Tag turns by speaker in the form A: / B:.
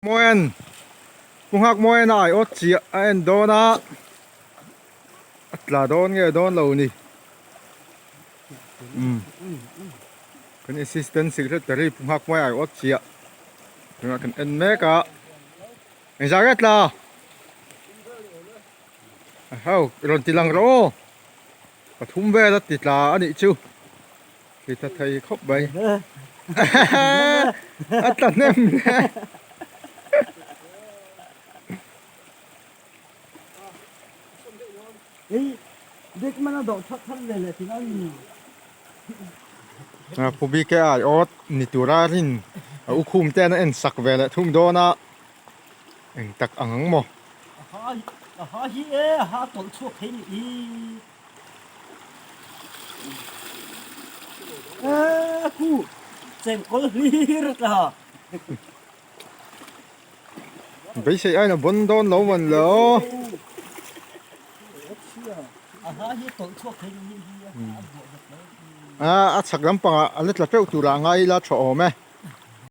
A: Mawian Pu Nghakmawian a aiawt chiah a en dawn a, a tla dawn nge dawn lo ni. Umm kan assistant secretary Pu Nghakmawia aiawt chiah tunah kan en mek a, engzah nge tla? Ho rawn ti lang rawh aw, pathum vel a ti tla a nih chu. Ti ta thei khawp mai. A tla hnem hle.
B: Ei, dik mana dawh that that ve leh thin a ni.
A: A pu bike ai awt ni tura rin a u khum te an en sak ve leh thung dawn a eng tak ang ang maw.
B: A ha a ha hi e a ha tawlh chhuak thei ni i. Khu chengkawl hlir tla.
A: Beisei aina bon dawn lo man lo. A a chhak lampangah a la tla teuh turah ngai ila tha awm e.